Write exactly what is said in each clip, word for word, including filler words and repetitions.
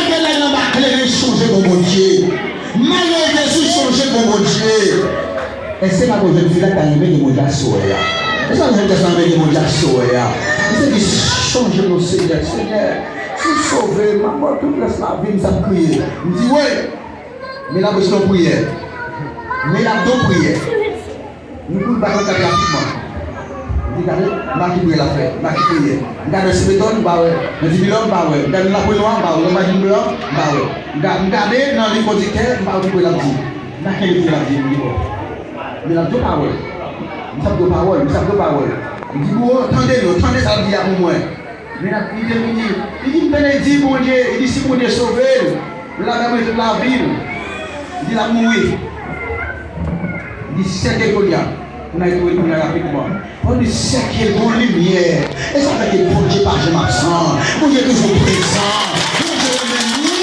Malgre nèg lan pa klere, sonje bon Bondye. Malgre Jezi, sonje bon Bondye. Èske pa gon jèn fi la ki ta renmen gen Bondye aswè a? Èske pa gon jèn gason ta renmen gen Bondye aswè a? Misye di, sonje non Senyè, Senyè, si w sove m, m ap ba w tout rès lavi m, sa ap kriye. M di, wi. Men l ap resite yon priyè. Men l ap di yon priyè. Nou kouri ba nan kat rapidman. M di, gade, nan ki priyè l ap fè, nan ki priyè. M gade nan Sepeton, m pa wè. Nan Dibilòm, m pa wè. M gade nan Laprenwa, m pa wè. Nan Majin Blan, m pa wè. M ga-, m gade nan liv Kondiktè, m pa wè ki priyè l ap di. Nan kenbe priyè l ap di, m di, bon. Men l ap di yon pawòl. M sa ap di yon pawòl, m sa ap di yon pawòl. M di, bon, tande non, tande sa l ap di a pou mwen. Men l ap, li te vini, li di, m tande di Bondye, li di si Bondye sove l, l ap mete tout lavi l. Li di l ap mouri. Li di sèke kounye a. Pou n al retounen kounye a rapidman. Pou n di sèke l gon limyè. E sa fè ke Bondye pa janm absan. Bondye toujou prezan. Bondye renmen moun.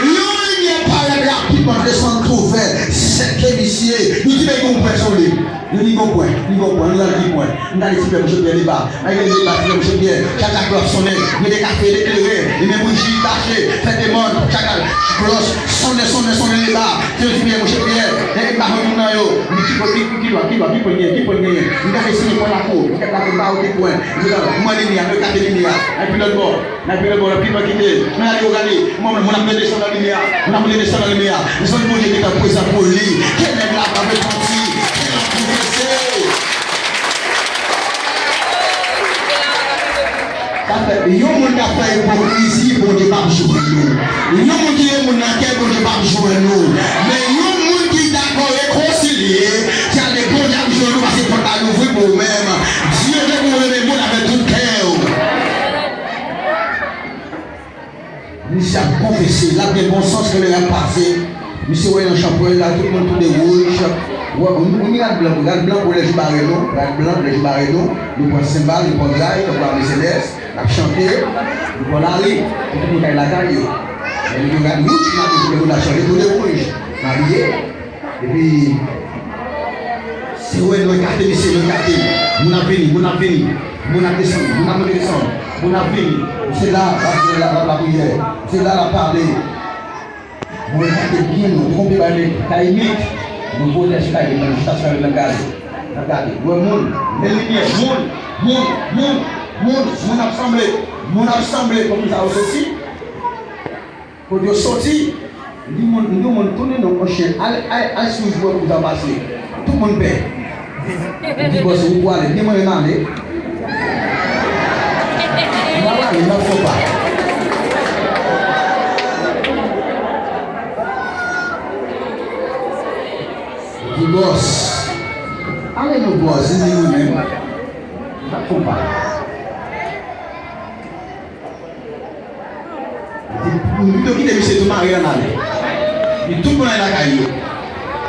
Yon limyè parèt rapidman, desann twouve, sèke misye. Nou di men gon pwen sou li. Nou di gon pwen, di gon pwen, nou la di pwen. M gade ti pè mouche Pyè Leba. Ay, leve ba ti pè mouche Pyè. Chak la klòch sonnen. Mete kafe, leklere. Limen bouji, tache. Fè demann. Chak la klòch sonnen, sonnen, sonnen Leba. Se yon ti pè mouche Pyè. E m pa jwenn moun nan yo. M di ki pwen, ki, ki, ki lwa, ki lwa, ki pwen genyen, ki pwen genyen. M gade si gen pwen lakou. M gade lakou, m pa wè ki pwen. M di nan, mwen limyè, mwen kate limyè. Ay, pi lòt bò. Nan pi lòt bò, nan pi lwen kite. Men ale yo gade, moun, moun ap desann nan limyè a. Moun ap desann nan limyè a. Desann Bondye gentan prezan pou li. Ke nèg la pa repanti. Ke l ap konfese. Sa fè, yon moun k ap fè ipokrizi, Bondye p ap jwenn ou. Yon moun ki gen moun nan kè, Bondye p ap jwenn ou. Men yon moun ki dakò rekonsilye, sa vle Bondye ap jwenn ou paske pòt la louvri pou ou menm. Dye vle pou ou renmen moun avèk tout kè w. Misye ap konfese, l ap gen bon sans ke lè y ap pase. Misye wè nan chanpwèl la, tout moun tou de wouj. Wè, yon, yon rad blan, rad blan pou lè jou bare nou, rad blan pou lè jou bare nou. Nou pran senbal, nou pran gray, nou pran Mercedes, n ap chante, nou pran lari, pou tout moun kay lakay yo. Men nou gen rad wouj, n ap, lè moun ap chante, tou de wouj, n abiye. Epi, se wè nou ekate mesye, nou ekate. Moun ap vini, moun ap vini. Moun ap desann, moun ap monte desann. Moun ap vini. Misye la, l ap, l ap, l ap lapriyè. Misye la, l ap pale. Moun ekate byen, nou. Nou konpe bay nèg Kayimit. Nou poze chita gen nan jis ap chale nan gade. Nan gade. Wè moun. Men limyè. Moun. Moun. Moun. Moun. Moun ap sanble. Moun ap sanble. Kòm sa yo soti. Kote yo soti, m di moun, m di yon moun tounen non yon chen, al, al, al sou jou pou sa pase. Tout moun pè. M di bòs ou pou ale, m di mwen menm ale. M ap ale, m ap fon pa. M di bòs, ale non bòs, m di mwen menm, m ap fon pa. Li di, m pito kite misye tou mare l ann ale. Li tout moun al lakay yo.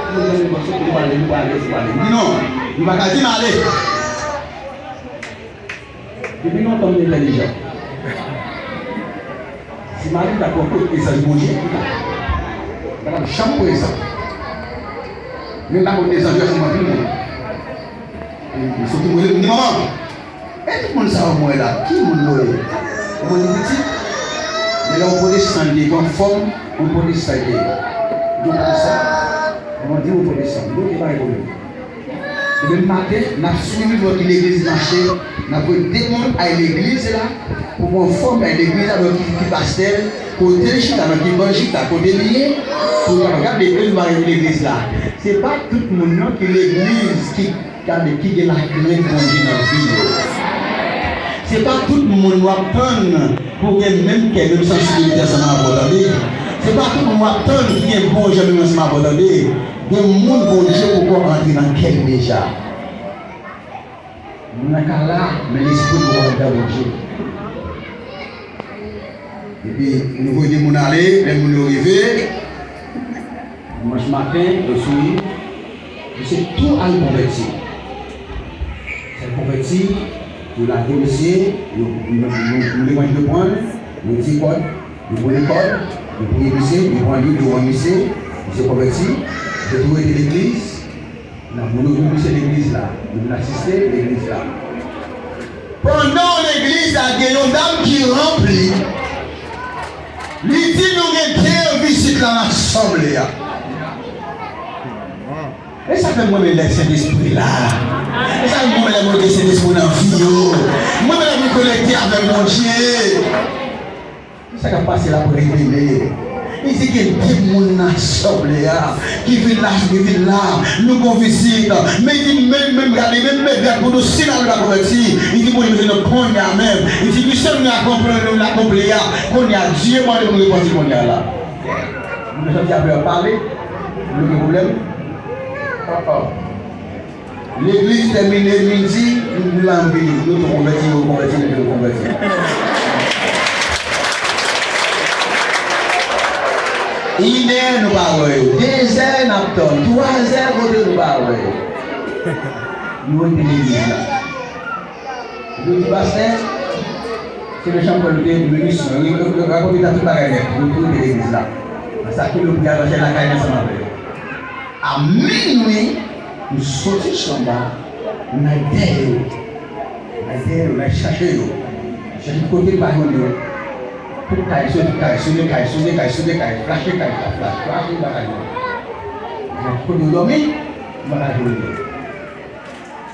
Moun nan di, "Bon, se pou m pale, m pale, m pale." M di, "Non, li pa ka di m ale." Depi lontan m entèlijan. Si m ale, m ta pran prezans Bondye, m ta, m pa t ap janm prezan. Men m pa konn prezan, jwè fè m anpil moun. Li soti mwen, li di, "Manman!" E tout moun sa yo mwen la, ki moun yo ye? Mwen di pitit, men lè yon pwotestan li gen yon fòm, yon pwotestan li ye. Yon pwotestan, mwen di yon pwotestan, mwen di pa gen pwoblèm. Demen maten, n ap swiv lòt ki legliz mache, n ap voye de moun al legliz la, pou pran fòm al legliz la, wè ki, ki pastè l, kote l chita, nan ki ban l chita, kote l ye, pou l kapab gade ke l mare legliz la. Se pa tout moun non ki legliz ki Gade ki gen lakrent Bondye nan vi yo. Se pa tout moun w ap tann pou gen menm kè, menm sansibilite ansanm avè w, tande. Se pa tout moun w ap tann ki gen bon jan menm ansanm avè w, tande. Gen moun Bondye poko antre nan kè l deja. Moun nan ka la, men lespri l poko antre nan Bondye. Epi, nou voye de moun ale, lè moun yo rive, dimanch maten, yo souri. Misye tou al konvèti. Sa l konvèti, yo lage misye, yo, yo, yo, yo leve misye pran l, yo tire kòd, yo boule kòd, yo touye misye, yo pran lwil, yo vann misye, misye konvèti, misye tou rete legliz. Nan moun yo vin misye legliz la, yo vin asiste legliz la. Pandan legliz la gen yon dam ki ranpli, li di nou gen de vizit la nan asanble a. E sa fè m renmen lè Sentespri la. E sa fè m renmen lè moun gen Sentespri nan vi yo. M renmen lè moun konekte avèk Bondye. Sa k ap pase la ap revele. Li di gen de moun nan asanble a ki vin la, ki vin la, nou gon vizit. Men li di menm, menm gade, menm mèt gad pou nou si n al la konvèti. Li di moun vin nou kounye a menm. Li di misyon nou akonpli, nou akonpli a. Kounye a, Dye mande pou nou repanti kounye a la. Nou santi apre ap pale, nou gen pwoblèm. Oh, oh. Legliz tèmine midi, nou la nou vini. Nou tou konvèti, yo konvèti, nou tou konvèti. Inè, nou pa wè yo. Dezè, n ap tann. Twazè, kote nou pa wè yo. Nou rete legliz la. Yo di, pastè, se le chanpwèl nou te di, minis, nou, nou, nou rakonte nan tout bagay nèt. Nou tou rete legliz la. Sa ki nou pri al mache lakay ansanm avè yo. A minwi, nou soti chanm ba, nou al dèyè yo. Nou al dèyè yo, nou al chache yo. Chache tout kote, nou pa jwenn yo. Tout kay, soti kay, sone kay, sone kay, sone kay, flache kay, pa flache, flache, nou pa ka jwenn yo. Kote yo dòmi, nou pa ka jwenn yo.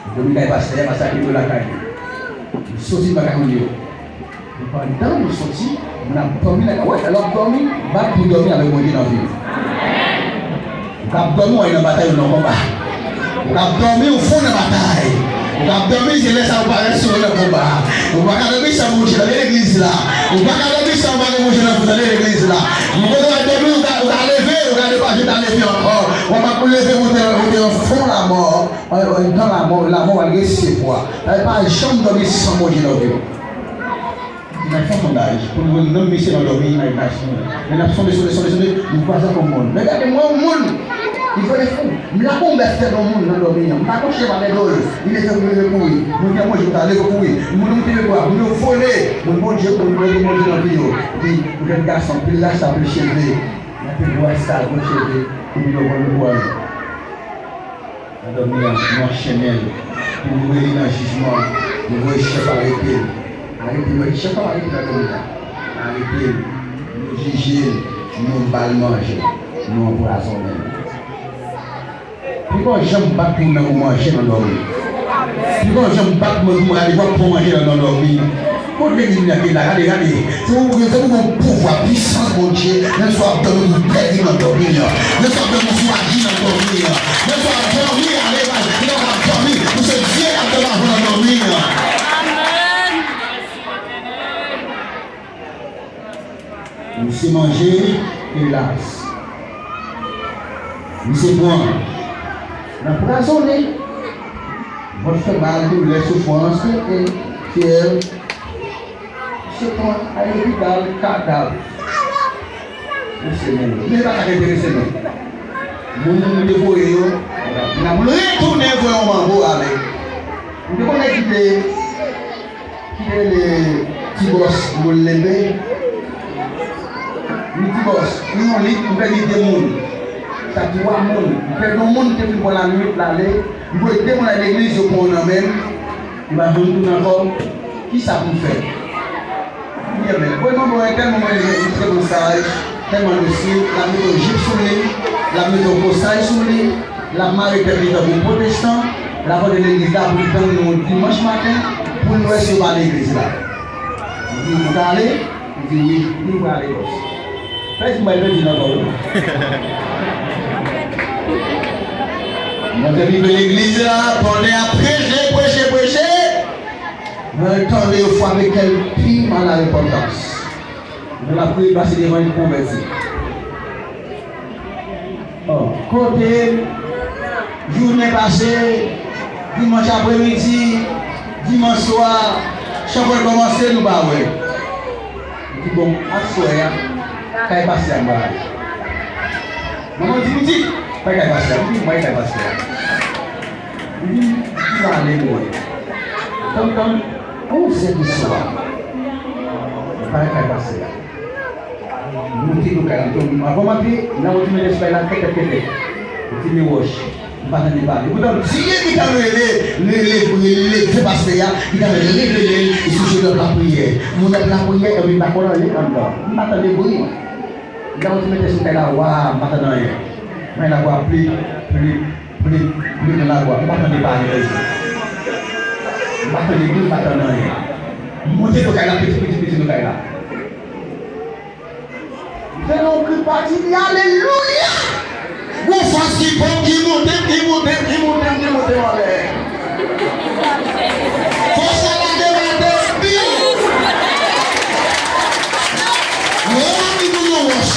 Nou dòmi kay pastè a, pastè a kite yo lakay li. Nou soti, nou pa ka jwenn yo. Pandan nou soti, moun ap dòmi nan kay. Wè, lè w ap dòmi, bat pou dòmi avèk Bondye nan vi w. Ou ka ap dòmi, w al nan batay ou nan konba. Ou ka ap dòmi, ou fon nan batay. Ou ka ap dòmi, se lè sa ou parèt sou ou nan konba. Ou pa ka dòmi san Bondye nan legliz la. Ou pa ka dòmi san ou pa gen Bondye nan, nan legliz la. Yon kote w al dòmi, ou ka, ou ka leve, ou ka depaje, ou ka leve ankò. W ap ap leve, ou te, ou te nan fon lamò. An, an, nan lamò, lamò al resevwa. Sa vle pa janm dòmi san Bondye nan vi w. N al fè yon sondaj pou nou wè nonm misye nan dòmi nan imajine. Men n ap sonde, sonde, sonde, sonde, nou kwaze ak yon moun. Men gade mwen yon moun, li vole fou. M lage yon bèf tèt yon moun nan dòmi an. M pa kouche pa lè do l. Li leve, li leve kouri. Moun ki ap manje, ta leve kouri. Moun, moun ki leve kouri. Moun yo vole. Moun Bondye, moun Bondye, Bondye nan vi yo. Epi, yon jèn gason, pil rasta, pil cheve. Nan pil rasta, gwo cheve. Epi, yo pran yo pou ale. Nan dòmi an, nou anchennen l. Pou nou voye li nan jijman, nou voye chèf arete l. Arete l, chèf ap arete nan dòmi an. Arete l, nou jije l, nou ba l manje, nou anpwazonnen l. Poko janm bat moun nan pou manje nan dòmi. Poko janm bat moun pou manje, pou manje nan dòmi. Kot legliz mwen te la, gade, gade. Se pou, se pou gon pouvwa, pwisans Bondye, menm si w ap dòmi, pou bèl nan dòmi an. Menm si w ap dòmi, pou aji nan dòmi an. Menm si w ap dòmi, ale, ale, w ap dòmi, pou se Dye k ap dòmi avè w nan dòmi an. Misye manje, elas. Misye pran. Nan anpwazonnen. Vant fè mal, doulè, soufrans, e, e, fyèv. Misye pran, al lopital, kadav. Misye mouri. Men pa sa k enterese nou. Moun nou te voye yo, n ap retounen voye yon manbo avèk. Nou te konnen ki te Ki rele Ti Bòs Molenbe. Li di, Bòs, m yon lit, m pèdi de moun. Sa twa moun. M pèdi yon moun ki te vin pran lannuit, l ale. M voye de moun al legliz, yo pran nan men m. Li pa janm tounen ankò. Kisa pou m fè? M di, ebyen, voye manbo entèl, mwen, mwen, li te bon saj. Tèlman dosil, l ap mete yon jip sou li, l ap mete yon kòsaj sou li, l ap mare tèt li tankou pwotestan, l ap antre legliz la pou l tann nou dimanch maten, pou l wè si yo pa legliz la. M di, ou ka ale? Li di, wi. M di, ou ka ale, bòs. Pèdi m al pèdi l ankò, wi. Mwen te rive legliz la, pandan y ap preche, preche, preche, mwen tande yo frape kè l pi mal a repantans. Lè l ap priye, pase devan, li konvèti. Bon, kote jounen pase, dimanch apremidi, dimanch swa, chanpwèl kòmanse, nou pa wè. Li di, bon, aswè a, kay pastè a m pral ale. Manman di, pitit, bay kay pastè a. M di, bay kay pastè a. Li di, m pral ale, mwen. Tann, tann, onzè di swa. Bay kay pastè a. Moute nou kay la, m tonbe. Avan m antre, nan yon ti men espay la, kètèt, kètèt. Yon ti men wòch. M pa tande pale. Poutan, Dye gentan rele, rele, rele, rele, pastè a, li ta mèt revele l, li sou chemen lapriyè. Moun ap lapriyè, epi m pa konn anyen anndan. M pa tande bri. M ta konn mete sou kay la, wa, m pa tande anyen. Men lagwa pli, pli, pli, pli nan lagwa. M pa tande pale. M pa tande bri, m pa tande anyen. M monte nan kay la, piti, piti, piti nan kay la. Se yon kri pati, di, alelouya! Gon fòs ki pòp ki monte, ki monte, ki monte, ki monte anlè. Fòs la lage maten, bim! Mwen la ki tounen wòch.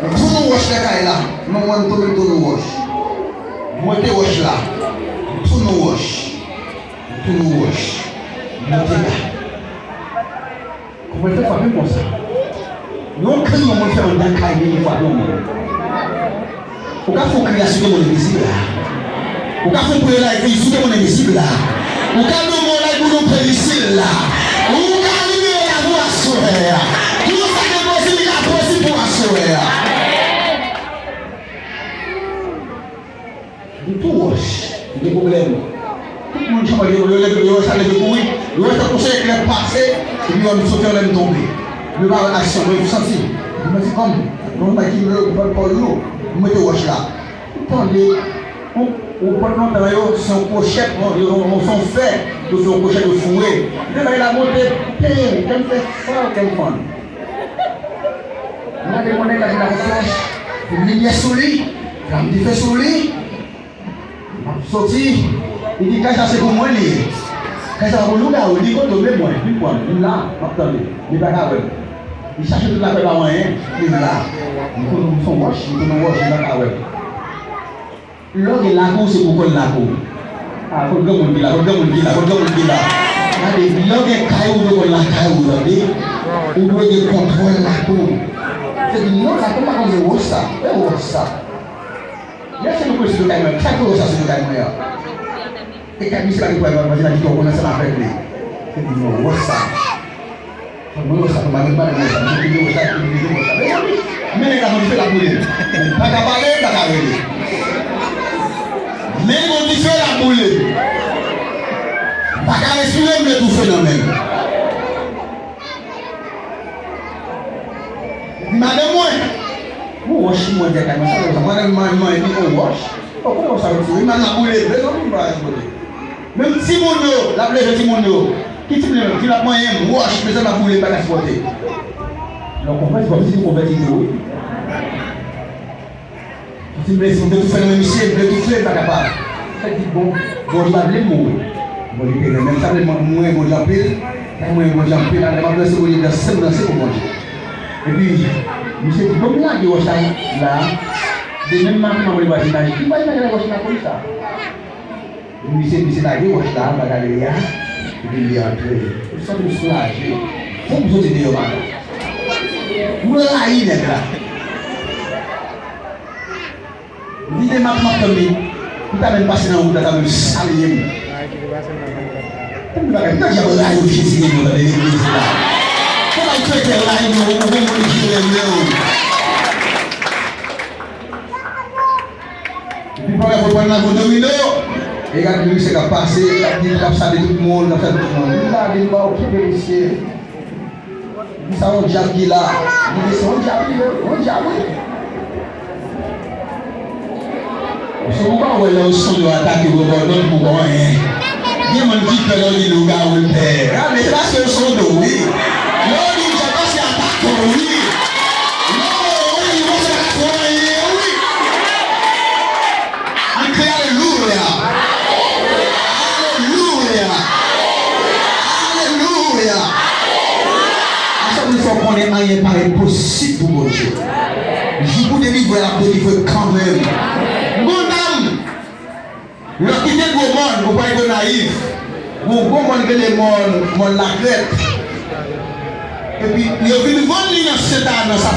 M tounen wòch nan kay la. Non, mwen m tounen, tounen wòch. Mwen te wòch la. M tounen wòch. M tounen wòch. Mwen te la. Kòman l fè frape m konsa? Yon kri yon moun fè anndan kay li, yon fwa yon moun. Ou ka fè yon kri la sou ke moun envizib la. Ou ka fè yon kri la, e sou ke moun envizib la. Ou ka leve yon la, e pou yon penisil la. Ou ka libere lavi w aswè a. Tout sa ki enposib, li ka posib pou aswè a. M tou wòch, m gen pwoblèm. Tout moun chanpay yo, yo leve, yo wè sa leve kouri, yo wè tankou se eklè pase, epi yo wè m soti anlè m tonbe. Yo pa wè aksyon, men yo santi. Yo santi kòm, yon bagay ki lou, yon pòt kò lou, m mete wòch la. M tande, yon, yon pòt lontan yo, se yon kwochèt, yon, yon, yon, se yon fè, yo fè yon kwochèt, yo foure. Epi bagay la monte, peng, kè m fè sa, kè m fann. M gade yon nèg la vin avèk flèch, yon limyè sou li, flanm dife sou li. M ap soti. Li di, kay sa se pou mwen li ye. Kay sa pou lougawou, li kote w, men mwen, vin pran m, vin la, m ap tann li. Li pa ka wè m. Li chache tout lakou, pa wè anyen, li la. M konnen m se yon wòch, m konnen wòch, li pa ka wè m. Lè w gen lakou, se pou w konn lakou w. A, kot granmoun ki la, kot granmoun ki la, kot granmoun ki la. Gade, lè w gen kay ou, ou dwe konn lakay ou, tande. Ou dwe gen kontwòl lakou w. Se di, non, lakou m pa konn se wòch sa, e wòch sa. Lè se nou konn sou do kay mwen, sa ki wòch sa sou do kay mwen an? E kay misye pa gen pwoblèm, mwen, mwen, mwen, mwen, mwen, ansanm avèk li. Se di, non, wòch sa. Mwen wè sa, mwen pa gen pwoblèm wè sa, mwen te wè sa, mwen te wè sa. Men wi, men nèg la gon dife l ap boule m. M pa ka pale, m pa ka rele. Men gon dife l ap boule m. M pa ka respire, m vle toufe nan men l. Li di, madanm mwen, yon wòch mwen dèyè kay mwen, sa wè sa, mwen, mwen, mwen, li yon wòch. Ou konnen wòch sa yo ti, wi, men l ap boule m, mezanmi, m pa ka sipote. Menm timoun yo, l ap leve timoun yo. Ki timoun yo menm? Di l ap manyen m, wòch, mezanmi, ap boule m, pa ka sipòte. Lè w konprann, se pa pitit ou konvèti tou, wi. Pitit m, si m te toufe nan men misye, m te toufe, m pa kapab. Sa di, bon, Bondye pa vle m mouri. Bondye te renmen m, sa vle m mouri, Bondye anpil. Sa mwen, Bondye anpil, alè m ap danse, Bondye danse, m danse pou Bondye. Epi, misye di, bon, m lage wòch la, la. De menm maten, mwen vwazin la, ki vwazin la gen wòch la konsa? Misye, misye lage wòch la anba galri a, epi li antre. Ou santi m soulaje. Fòk m soti deyò maten. M rayi nèg la. M vide m ap, m ap tann li. Li ta menm pase nan wout la, ta menm salye m. Tann bagay, nan djab rayi w Jezi gen nou nan legliz la. Fò bay kretyen rayi nou, ou gon moun ki renmen w. Epi pandan yo pran nan gwo domino, e gade misye k ap pase, k ap di, k ap salye tout moun, k ap salye tout moun. Li la, li pa okipe misye. Li di, sa yon dyab ki la. Li di, se yon dyab, wi, yon dyab, wi. Paske ou pa wè lè yon sonde yo atake w, yo ba w lòd pou w pa anyen. Gen moun ki pè lè w di lougawou l pè. Gade, se paske yo sonde w, wi. Lè w di dyab, paske atake w, wi. Lè w wè li, paske atake w anyen, wi. Ann kriye alelouya. Alelouya. Alelouya. Aswè, nou fè w konnen anyen pa enposib pou Bondye. Jou pou delivre, l ap delivre kanmenm. Gon dam, lè w kite gwo mòn, ou pral Gonayiv. Gon gwo mòn rele mòn, mòn Lakrèt. Epi, yo vin vann li nan Sentana, nan sa